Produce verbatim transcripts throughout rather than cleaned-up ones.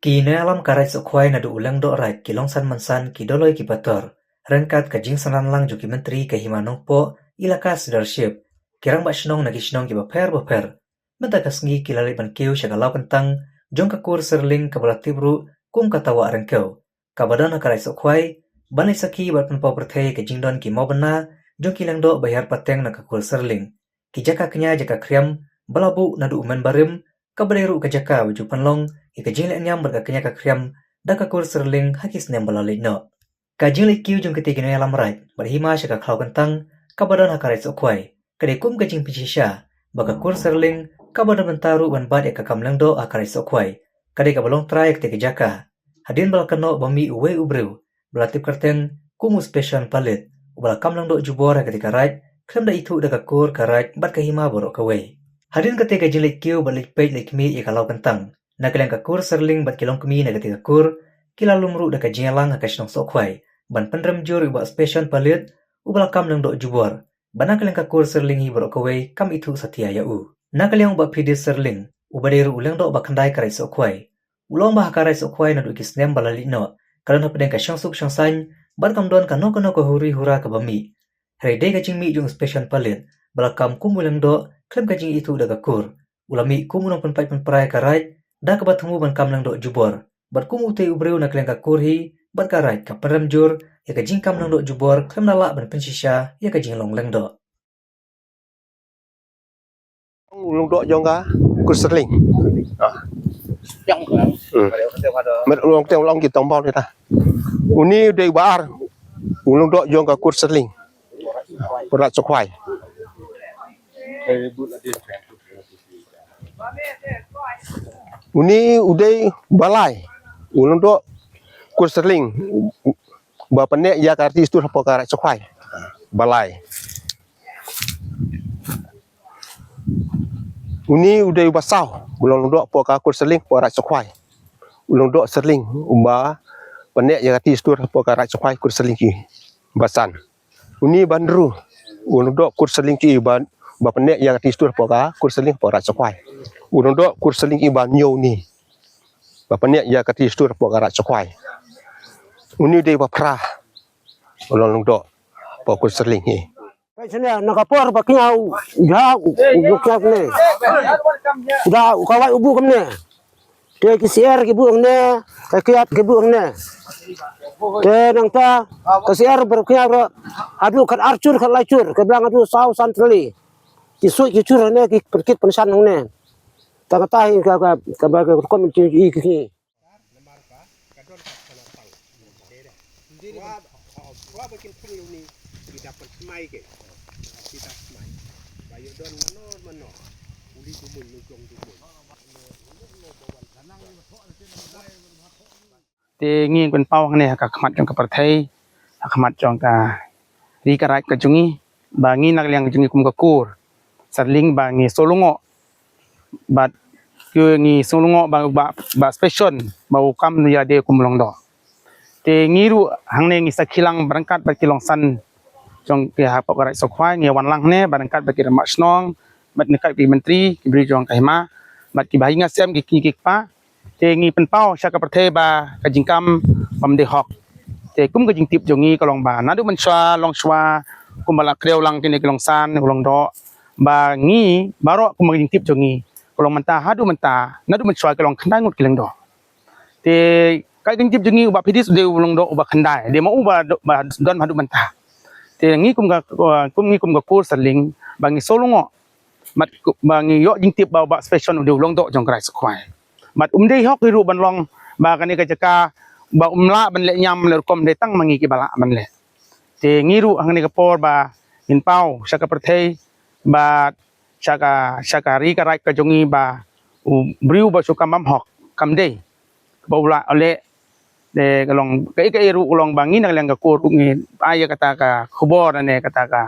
Ki nongïalam ka Raid Sohkhwai naduh u Lyngdoh Raid, ki Longsan Mansan, ki Doloi ki Pator, ryngkat ka jingsynran lang jong ki Myntri ka Hima Nongpoh, Elaka Sirdarship, ki Rangbah Shnong na ki shnong kiba pher bapher, mynta ka sngi ki la leit ban kiew sha ka Lawkyntang jong ka Kur Serling kaba la tip ruh kum ka Tawah Ryngkew, kaba don ha ka Raid Sohkhwai, ban leit sakhi bad pynpaw pyrthei ka jingdon ki mawbynna jong ki lyngdoh ba hiar pateng na ka Kur Serling, ki jaka kñia jaka khriam ba la buh naduh u mynbarim, kaba dei ruh ka jaka ba ju pynlong ïa ka jingleh niam bad ka kñia ka khriam da ka Kur Serling ha ki snem ba la leit noh. Ka jingleit kiew jong kitei ki nongïalam Raid bad Hima sha ka Khlaw Kyntang kaba don ha ka Raid Sohkhwai, ka dei kum ka jingpynshisha ba ka Kur Serling kaba don bynta ruh ban bat ïa ka kam lyngdoh ha ka Raid Sohkhwai, ka dei kaba long trai ïa kitei ki jaka, hadien ba la kynnoh ba mih uwei u briew ba la tip kyrteng kum u Special Palit, uba la kam lyngdoh jubor ha katei ka Raid khlem da ithuh da ka Kur, ka Raid bad ka Hima baroh kawei. Hadien katei ka jingleit kiew bad leit peit leit khmih ïa ka Lawkyntang, na ka liang ka Kur Serling bad ki longkmie na katei ka Kur ki la lum ruh da ka jingïalang ha ka shnong Sohkhwai ban pynrem jur ïa u Bah Special Palit, uba la kam lyngdoh jubor, bad na ka liang ka Kur Serling hi baroh kawei kam ithuh satia ïa u. Na ka liang u Bah Phidis Serling, uba dei ruh u Lyngdoh ba khyndai ka Raid Sohkhwai, u la ong ba ha ka Raid Sohkhwai naduh ki snem ba la leit noh, ka don hapdeng ka shongsuk shongsaiñ bad kam don kano kano ka huri hura kaba mih. Hynrei dei ka jingmih jong u Special Palit ba la kam kum u Lyngdoh khlem ka jingithuh da ka Kur, u la mih kum u nongpynpait pynpra ïa ka Raid da kaba thmu ban kam lyngdoh jubor, bad kum utei u briew na ka liang ka Kur hi bad ka Raid ka pynrem jur ïa ka jingkam lyngdoh jubor khlem da lah ban pynshisha ïa ka jinglong lyngdoh. U Lyngdoh jong ka Kur Serling. Ah. Hmm. Met u long teng u long ki tong bau ni ta. Uni u dei ba ar. U Lyngdoh jong ka Kur Serling. Raid Sohkhwai. Uni u dei ba lai. U Lyngdoh Kur Serling. Ba pyneh ïa ka riti stur hapoh ka Raid Sohkhwai. Ba lai. Uni u dei u ba saw, u long Lyngdoh hapoh ka Kur Serling hapoh Raid Sohkhwai. U Lyngdoh Serling, uba pyneh ïa ka riti stur hapoh ka Raid Sohkhwai Kur Serling ki ba san. Uni ba hynriew, u Lyngdoh Kur Serling ki ba, ba pyneh ïa ka riti stur hapoh ka Kur Serling hapoh Raid Sohkhwai. U Lyngdoh Kur Serling ki ba hynñiew uni. Ba pyneh ïa ka riti stur hapoh ka Raid Sohkhwai. Uni u dei ba phra. U long Lyngdoh hapoh Kur Serling hi. Ka sene na ka por ba kñia u, ja u, u kñia ne. Da u kawai u buh kumne. Te ki sier ki buh kumne, ka kiat ki buh kumne. Te nangta ka sier bar kñia bar haduh kat ar chur kat lai chur, ka biang haduh saw san tylli. Ki suit ki chur ne ki pyrkit pynsan ne. Ta kata hi ka, ka, ka ba ka rukom ki, ki, ki. Te ngi pynpaw hangne ha ka khmat jong ka pyrthei, ha khmat jong ka ri ka raij ka jong ngi, ba ngi na ka liang ka jong ngi kum ka kur Serling ba ngi sngewlyngngoh, bad ngi sngewlyngngoh ba, ba, ba special ba u kam ïa de kum lyngdoh. Te ngi ruh hangne ngi sakhi lang ryngkat bad ki longsan jong ki hapoh ka raij Sohkhwai, ngi wan lang hangne ryngkat bad ki rangbah shnong, bad ryngkat ki myntri, ki briew jong ka hima, bad ki bahaïing hasem, ki kñi ki kpa. Te ngi pynpaw sha ka pyrthei ba ka jingkam bym dei hok. Te kum ka jingtip jong ngi ka long ba naduh mynshuwa, longshuwa, kumba la kdew lang kine ki longsan, u lyngdoh, ba ngi baroh kum ka jingtip jong ngi ka long mynta haduh mynta, naduh mynshuwa ki long khyndai ngut ki lyngdoh. Te ka jingtip jong ngi u Bah Phidis u dei u lyngdoh uba khyndai, dei ma u ba, ba don haduh mynta. Te ngi kum ka, kum ngi kum ka kur Serling ba ngi sngewlyngngoh bad ba ngi ïoh jingtip ba u Bah Special u dei u lyngdoh jong ka raij Sohkhwai. Bad um dei hok hi ruh ban long ba kane ka jaka ba um lah ban leh niam leh rukom, dei tang ma ngi kiba lah ban leh. Te ngi ruh hangne ka por ba ngin paw sha ka pyrthei bad sha ka, sha ka ri ka raij ka jong ngi ba u briew ba shu kam bym hok kam dei. Ba u lah leh, te ka long kaei kaei ruh ka long ba ngi na ka liang ka kur ruh ngi ai ïa kata ka khubor ne kata ka,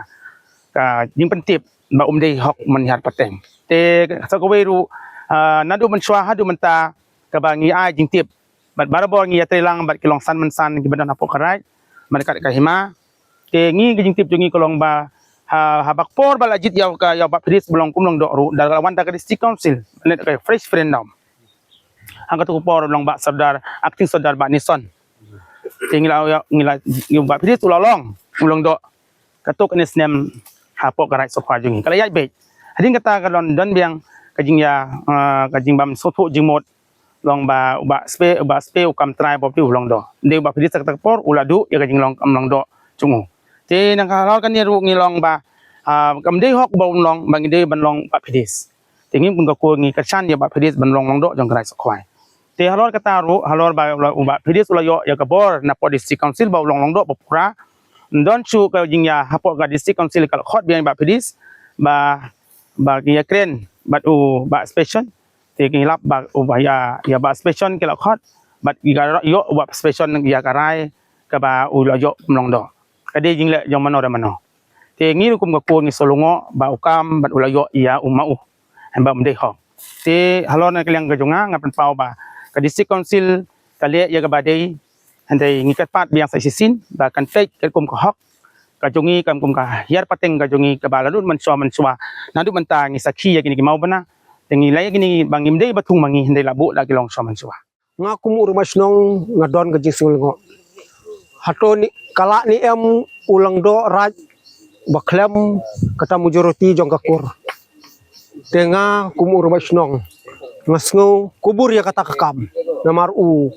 ka jingpyntip ba um dei hok ban hiar pateng. Te sa kawei ruh, ah, naduh mynshuwa haduh mynta kaba ngi ai jingtip bad barabor ngi ïatrei lang bad ki longsan mynsan kiba don hapoh ka raij, bad kat ka hima. Te ngi ka jingtip jong ngi ka long ba ha, haba ka por ba la jied ïa ka, ïa u Bah Phidis ba long kum lyngdoh ruh, da la wan da ka District Council, leh ka fresh referendum. Ha katu ka por u long Bah Sordar, acting Sordar Bah Nison. Te ngi la ïoh, ngi la ïoh Bah Phidis u la long, u long doh. Katu kane snem hapoh ka Raid Sohkhwai jong ngi. Ka la ïaid beit. Hadien kata ka don, don biang ka jingïa, ah, ka jingbym sngewthuh jingmut. Long ba u Bah Spe, u Bah Spe u kam trai bad u long doh. Dei u Bah Phidis kata ka por u la duh ïa ka jinglong kam long doh jong u. Te nangta halor kane ruh ngi long ba, ah, kam dei hok ba un long, ba ngi dei ban long Bah Phidis. Te ngi pun ka kur ngi kyrshan ïa Bah Phidis ban long long doh jong ka Raid Sohkhwai. Te halor kata ruh, halor ba u Bah Phidis u la ïoh ïa ka bor na poh District Council ba u long long doh ba pura. Don shuh ka jingïa hapoh ka District Council ka la khot biang Bah Phidis ba, ba ki ïakren bad u Bah Special. Te ki lap ba u ba ïa, ïa Bah Special ki la khot bad ki la ïoh u Bah Special ïa ka rai kaba u la ïoh long doh. Ka dei jingleh jong mano re mano. Te ngi ruh kum ka kur ngi sngewlyngngoh ba u kam bad u la ïoh ïa u ma u. Hynrei ym dei hok. Te halor na ka liang ka jong nga nga pynpaw ba ka District Council ka leh ïa kaba dei, hynrei ngi kyrpad biang sa shisien ba kan peit katkum ka hok ka jong ngi, katkum ka hiar pateng ka jong ngi kaba la nud mynshuwa mynshuwa. Naduh mynta ngi sakhi ïa kine ki mawbynna. Te ngi la ïa kine ba ngim dei ba thung ma ngi, hynrei la buh la ki long shuwa mynshuwa. Nga kum u rangbah shnong nga don ka jingsngew lyngngoh. Hato ni ka lah ni em u lyngdoh raid ba khlem kata majority jong ka kur. Te nga kum u rangbah shnong nga sngew kubur ïa kata ka kam. Namar u,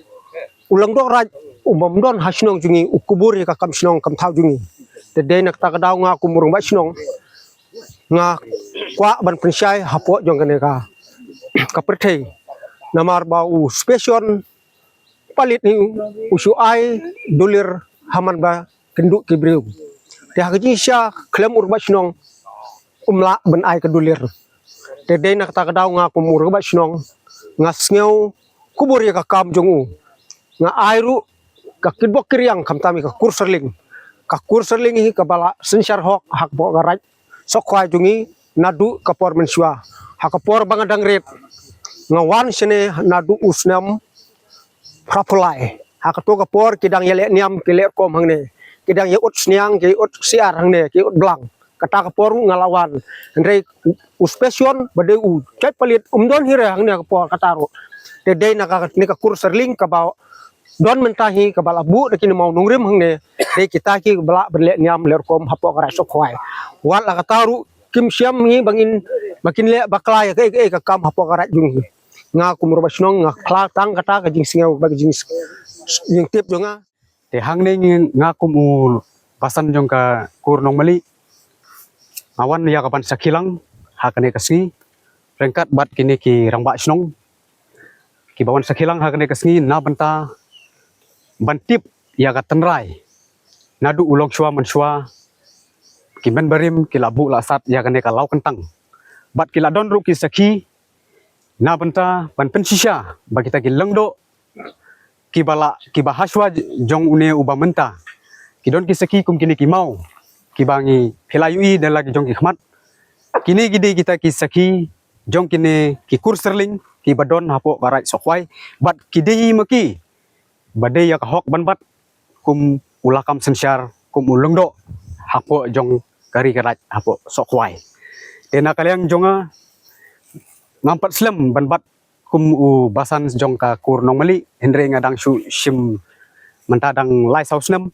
u lyngdoh raid u bym don ha shnong jong ngi, u kubur ïa ka kam shnong kam thaw jong ngi. Te dei na kata ka daw nga kum u rangbah shnong nga kwah ban pynshai hapoh jong kane ka, ka pyrthei. Namar ba u Special Palit ni u shu ai dulir ha man ba kynduh ki briew. Te ha ka jingshisha khlem u rangbah shnong um lah ban ai ka dulir. Te dei na kata ka daw nga kum u rangbah shnong nga sngew kubur ïa ka kam jong u. Nga ai ruh ka kitbok kiriang khamtam ïa ka kur Serling. Ka kur Serling hi kaba la synshar hok hapoh ka Raid Sohkhwai jong ngi naduh ka por mynshuwa. Ha ka por ba nga dang rit nga wan shane naduh u snem phra phew lai. Ha kato ka por ki dang ïaleh niam ki leh rukom hangne, ki dang ïa ut sniang, ki ut siar hangne, ki ut blang. Kata ka por ruh nga la wan. Hynrei u Special ba dei u jait palit um don hi re hangne ka por kata ruh. Te dei na kane ka kur Serling kaba don mynta hi kaba la buh da kine mawnongrim hangne. Dei kita kiba lah ban leh niam leh rukom hapoh ka Raid Sohkhwai. Wat la kata ruh kim shym hi ba ngin, ba kin leh bakla ïa kaei kaei ka kam hapoh ka raid jong ngi. Nga kum u rangbah shnong nga khlad tang kata ka jingsngew bad ka jing, jingtip jong nga. Te hangne ngi, nga kum u basan jong ka kur Nongmali, nga wan ïa ka ban sakhi lang ha kane ka sngi ryngkat bad kine ki rangbah shnong kiba wan sakhi lang ha kane ka sngi na bynta ban tip ïa ka tynrai. Naduh u longshuwa mynshuwa ki mynbarim ki la buh la sat ïa kane ka law kyntang. Bad ki la don ruh ki sakhi na bynta ban pynshisha ba kita ki lyngdoh kiba la, kiba hashuwa jong une uba mynta ki don ki sakhi kum kine ki maw kiba ngi phi la ïohi da la ki jong ki khmat. Kine ki dei kita ki sakhi jong kine ki kur Serling kiba don hapoh ka Raid Sohkhwai bad ki dei hi ma ki ba dei ïa ka hok ban bat kum u lakam synshar, kum u lyngdoh hapoh jong ka ri ka raid hapoh Sohkhwai. Te na ka liang jong nga ngam pat slem ban bat kum u basan jong ka kur Nongmali, hynrei nga dang shu shim mynta dang lai saw snem.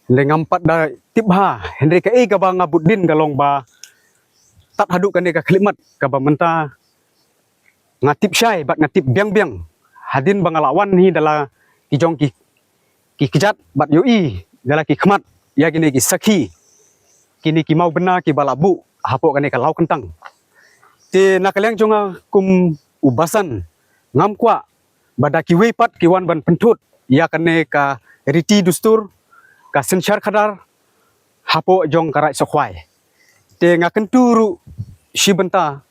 Hynrei ngam pat da tip bha, hynrei kaei kaba nga bud dien ka long ba tad haduh kane ka khyllipmat kaba mynta nga tip shai bad nga tip biang biang hadien ba nga la wan hi da la ki jong ki, ki kjat bad ïohi da la ki khmat ïa kine ki sakhi, kine ki mawbynna kiba la buh hapoh kane ka law kyntang. Te na ka liang jong nga kum u basan ngam kwah ba da kiwei pat ki wan ban pynthut ïa kane ka riti dustur ka synshar khadar hapoh jong ka Raid Sohkhwai. Te nga kyntu ruh shi bynta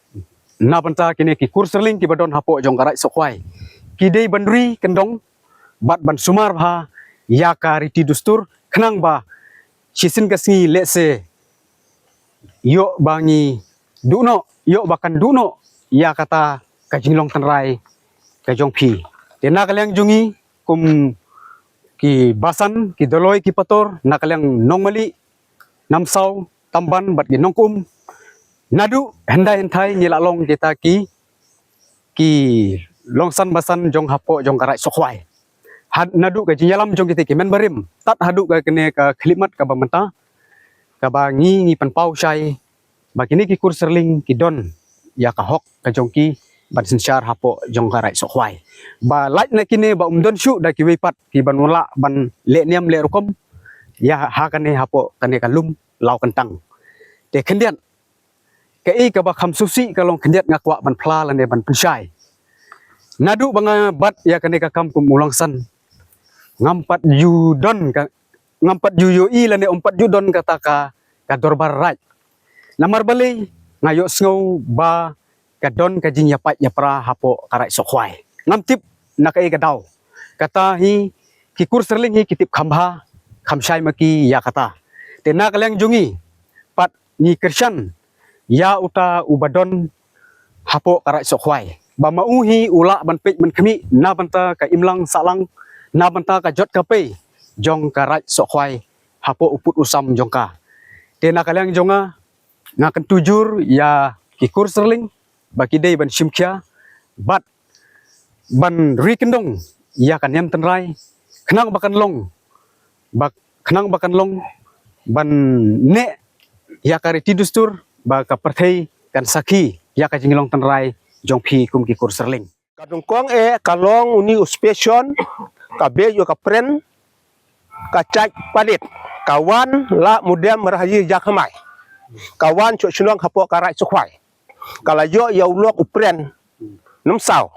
na bynta kine ki kur Serling kiba don hapoh jong ka Raid Sohkhwai ki dei ban ri kyndong bad ban sumar bha ïa ka riti dustur khnang ba shisien ka sngi lehse ïoh ba ngi duh noh, ïoh ba kan duh noh ïa kata ka jinglong tynrai ka jong phi. Te na ka liang jong ngi kum ki basan, ki doloi, ki pator na ka liang Nongmali, Namsaw, Tamban bad ki Nongkum, naduh hyndai hynthai ngi la long kita ki, ki long san ba san jong hapoh jong ka Raid Sohkhwai. Had naduh ka jingïalam jong kita ki member rim tad haduh ka kane ka khlieh mat kaba mynta, kaba ngi ngi pynpaw shai ba kine ki kur Syrling ki don ïa ka hok ka jong ki ban synshar hapoh jong ka Raid Sohkhwai. Ba lait na kine ba um don shuh da kiwei pat ki ban wanrah ban leh niam leh rukom ïa ha kane hapoh kane ka lum Lawkyntang. Te khyndiat, kaei kaba kham sngewsih ka long khyndiat nga kwah ban phla lane ban pynshai. Naduh ba nga bat ïa kane ka kam kum u long san, ngam pat ju don ka, ngam pat ju ïohi lane um pat ju don kata ka, ka dorbar raid. Namar balei? Nga ïohsngew ba ka don ka jingïapait ïapra hapoh ka Raid Sohkhwai. Ngam tip na kaei ka daw. Kata hi ki kur Syrling hi ki tip kham bha, kham shai ma ki ïa kata. Te na ka liang jong ngi pat ngi kyrshan ïa uta uba don hapoh ka Raid Sohkhwai ba ma u hi u lah ban peit ban khmih na bynta ka imlang sahlang, na bynta ka jot ka pei jong ka Raid Sohkhwai hapoh u pud u sam jong ka. Te na ka liang jong nga, nga kyntu jur ïa ki kur Syrling ba ki dei ban shim khia bad ban ri kyndong ïa ka niam tynrai, khnang ba kan long, ba khnang ba kan long ban neh ïa ka riti dustur, ba ka pyrthei kan sakhi ïa ka jinglong tynrai jong phi kum ki kur Syrling. Ka dungkong eh ka long uni u special, ka beh ïoh ka pren, ka chait palit, ka wan la mudem rahaji jakhamai, ka wan chok shnong hapoh ka Raid Sohkhwai, ka la ïoh ïa u lok u pren Nongsaw.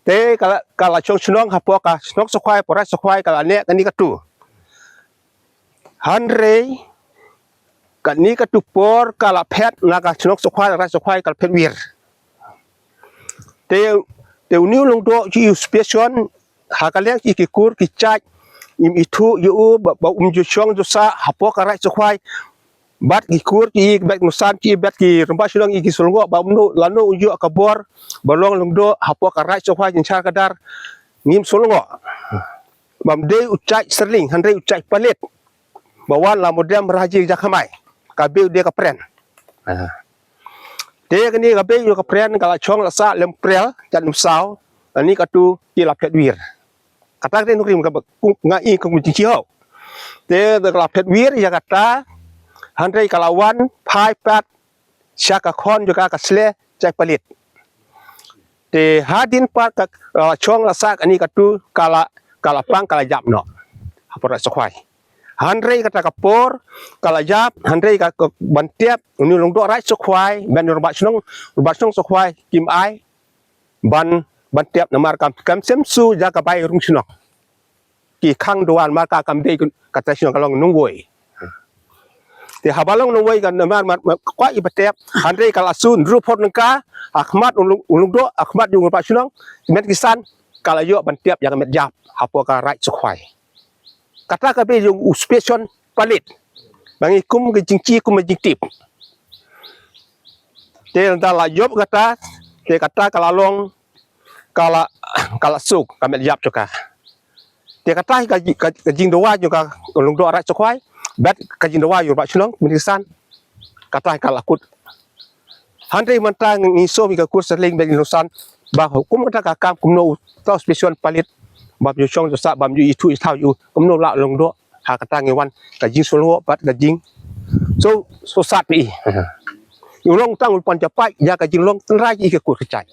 Te ka la, ka la chong shnong hapoh ka shnong Sohkhwai, porai Sohkhwai, ka la neh kani katu. Hynrei kani katu por ka la phet na ka shnong Sohkhwai, Raid Sohkhwai ka la phet wir. Te, te uni u Lyngdoh ki u special ha ka liang ki ki kur ki chait, im ithuh ïa u ba, ba um ju shong ju sah hapoh ka Raid Sohkhwai. Bad ki kur ki, bad ki nongsan ki, bad ki rangbah shnong ki sngewlyngngoh ba um noh lano u ïoh ka bor ba long Lyngdoh hapoh ka Raid Sohkhwai jingshar kdar, ngim sngewlyngngoh. Bam dei u chait Syrling, hynrei u chait palit ba wan la mudem rahaji jakhamai, ka beh u dei ka pren. Te kani ka beh u ka pren ka la chong la sah lem prel jan Nongsaw, ani katu ki la phet wir. Kata ka dei nukrim ka ba, nga i ka kumti chi ho. Te da ka la phet wir ïa kata, hynrei ka la wan phai pat sha ka khon jong ka, ka sle chait palit. Te hadien pat ka, ka la chong la sah kani katu ka la, ka la pang ka la jap noh hapoh Raid Sohkhwai. Hynrei kata ka por ka la jap, hynrei ka, ka ban tep uni u Lyngdoh Raid Sohkhwai bad u rangbah shnong, rangbah shnong Sohkhwai kim ai ban, ban tep namar kam, kam shem shuh ïa ka bai rung shnong. Ki khang duwan marka kam dei ka trai shnong ka long nongwei. Te haba long nongwei ka namar mar, mar, kwah i ba tep, hynrei ka la shu ndru phot nangka ha khmat u Lyng, u Lyngdoh, ha khmat u rangbah shnong, met ki san, ka la ïoh ban tep ïa ka met jap hapoh ka Raid Sohkhwai. Kata ka beh jong u special palit. Ba ngi kum ka jingchi kum ka jingtip. Te da la ïoh kata, te kata ka la long, ka la, ka la suk ka met jap jong ka. Te kata ka, ka, ka jingdawa jong ka Lyngdoh Raid Sohkhwai bad ka jingdawa jong u rangbah shnong, met ki san. Kata ka la kut. Hynrei mynta ngi sngewbha ka kur Syrling bad ngi nongsan ba hukum kata ka kam kumno uta u special palit bam ju shong ju sah, bam ju ithuh ithaw ju, kumno la Lyngdoh. Ha kata ngi wan ka jingsngewlyngngoh bad ka jing, so, so sat pi. U long tang u pan japai ïa ka jinglong tynrai ïa ka kur ka chait.